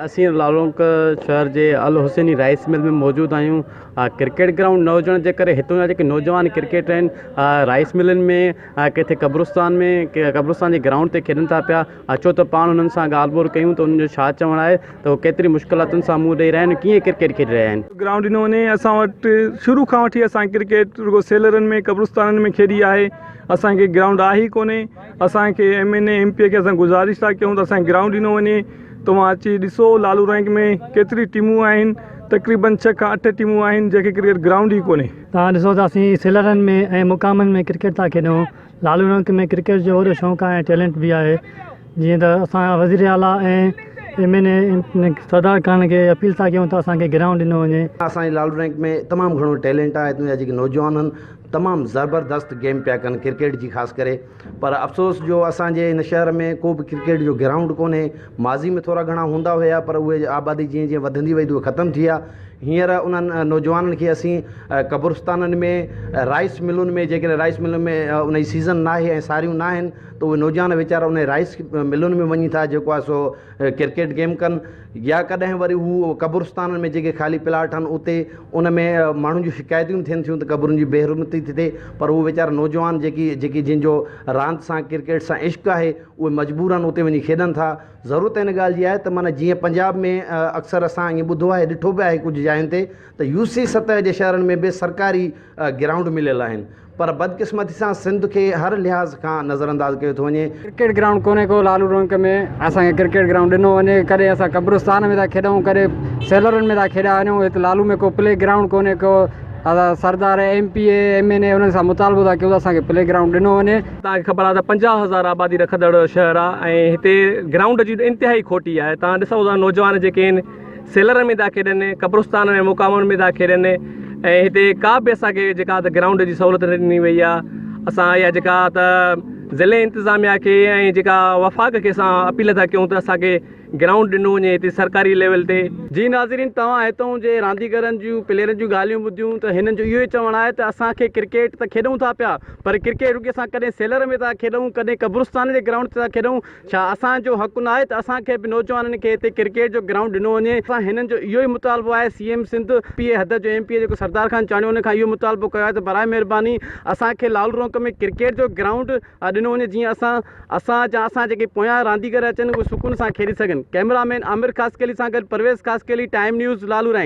اسين لاڙونڪ شهر جي الحسيني رائيس مل ۾ موجود آهيون ڪرڪيٽ گرائونڊ نه هجڻ جي ڪري هتان جا جيڪي نوجوان ڪرڪيٽر آهن رائيس ملن ۾ ڪٿي قبرستان ۾ قبرستان جي گرائونڊ تي کيڏن ٿا پيا اچو ته پاڻ انهن سان ڳالهه ٻولهه ڪيون ته انهن جو ڇا چوڻ آهي ته هو ڪيتري مشڪلاتن سان منهن ڏئي رهيا آهن ڪيئن ڪرڪيٽ کيڏي رهيا آهن. گرائونڊ ڏنو وڃي اسان وٽ شروع کان وٺي اسان ڪرڪيٽ رڳو سيلرن ۾ قبرستانن ۾ کيڏي آهي اسان کي گرائونڊ آهي ئي ڪونهي اسان کي M N A M P A کي اسان گذارش ٿا ڪيون ته اسان کي گرائونڊ ڏنو وڃي توهان اچي ڏسو لالو رينڪ ۾ ڪيتري ٽيمون آهن تقريبن ڇهه کان اٺ ٽيمون آهن جنهن کي ڪرڪيٽ گرائونڊ ئي ڪونهي. توهان ڏسو ته اسين سيلرن ۾ ۽ مقامن ۾ ڪرڪيٽ ٿا کيڏون لالو رينڪ ۾ ڪرڪيٽ جو وڏو شوق آهي ۽ ٽيلنٽ به آهي جيئن ته اسان وزير اعليٰ ۽ M N A Sardar Khan کي اپيل ٿا ڪيون ته اسان کي گرائونڊ ڏنو وڃي. اسان جي لالو رينڪ ۾ تمام گهڻو ٽيلنٽ آهي هتان جا جيڪي نوجوان آهن تمام زبردست گيم پيا ڪن ڪرڪيٽ جي خاص ڪري پر افسوس جو اسان جي هن شهر ۾ ڪو به ڪرڪيٽ جو گرائونڊ ڪونهي ماضي ۾ ٿورا گهڻا هوندا هيا پر اهي آبادي جيئن جيئن وڌندي وئي ته اهي ختم ٿي ويا هينئر انهن نوجوانن کي اسين قبرستانن ۾ رائس ملن ۾ جيڪڏهن رائس ملن ۾ ان جي سيزن ناهي ۽ ساريون ناهن ته اهي نوجوان ويچارا ان رائس ملن ۾ وڃي ٿا جيڪو آهي سو ڪرڪيٽ گيم ڪن يا ڪڏهن وري هو قبرستانن ۾ جيڪي خالي پلاٽ آهن اتي ان ۾ ماڻهن جون شڪايتون ٿين ٿيون ته قبرن جي بي حرمتي ٿي ٿئي پر هو ويچارا نوجوان جيڪي جيڪي جن جو راند سان ڪرڪيٽ سان عشق آهي اهي مجبورن اتي وڃي کيڏن ٿا ضرورت ان ڳالهه جي آهي ته معنيٰ جيئن پنجاب ۾ اڪثر اسان ائين ٻڌو آهي ڏٺو به آهي ڪجهه جاين تي ته يو سي سطح جي شهرن ۾ به سرڪاري گرائونڊ مليل آهن پر بدقسمتي سان سنڌ کي هر لحاظ کان نظرانداز ڪيو ٿو وڃي. ڪرڪيٽ گرائونڊ ڪونهي ڪو لالو رونق ۾ اسان کي ڪرڪيٽ گرائونڊ ڏنو وڃي ڪڏهن اسان قبرستان ۾ ٿا کيڏون ڪڏهن سيلرن ۾ ٿا کيڏا وڃون هت لالو ۾ ڪو پلي گرائونڊ ڪونهي ڪو اسان سردار M P A M N A انهن سان مطالبو ٿا ڪيون ته اسان کي پلي گرائونڊ ڏنو وڃي. توهان کي خبر آهي ته 50 هزار آبادي رکندڙ شهر آهي ۽ هتي گرائونڊ جي انتهائي کوٽي آهي توهان ڏسو ٿا نوجوان جيڪي آهن سيلرن ۾ ٿا کيڏن، قبرستان ۽ مقامن ۾ ٿا کيڏن ۽ هتي ڪا به اسان کي جيڪا ته گرائونڊ جي سهولت نه ڏني وئي آهي اسان اها جيڪا ته ضلعي انتظاميا کي ۽ جيڪا وفاق کي اسان اپيل ٿا ڪيون ته اسان کي گرائونڊ ڏنو وڃي هتي سرڪاري ليول تي. جي ناظرين توهان هتئون جي رانديگرن جون پليئرن جون ڳالهيون ٻڌيون ته هنن جو اهو ئي چوڻ آهي ته اسان کي ڪرڪيٽ ته کيڏون ٿا پيا پر ڪرڪيٽ رڳي اسان ڪڏهن سيلر ۾ ٿا کيڏون ڪڏهن قبرستان جي گرائونڊ تي ٿا کيڏون ڇا اسان جو حق ناهي ته اسان کي به نوجوانن کي هتي ڪرڪيٽ جو گرائونڊ ڏنو وڃي اسان هنن جو اهو ئي مطالبو آهي سي ايم سنڌ پي اي حد جو ايم پي اي جيڪو سردار خان چانڊيو ان کان اهو مطالبو ڪيو آهي ته براء مهرباني اسان کي لال رونق ۾ ڪرڪيٽ جو گرائونڊ ڏنو وڃي جيئن اسان اسان جا اسان جيڪي پويان رانديگر اچن اهي سڪون سان کيڏي سگهن ڪئميرا مين عامر خاصخيلي سان گڏ پرويز خاصخيلي ٽائيم نيوز لالو رائنڪ.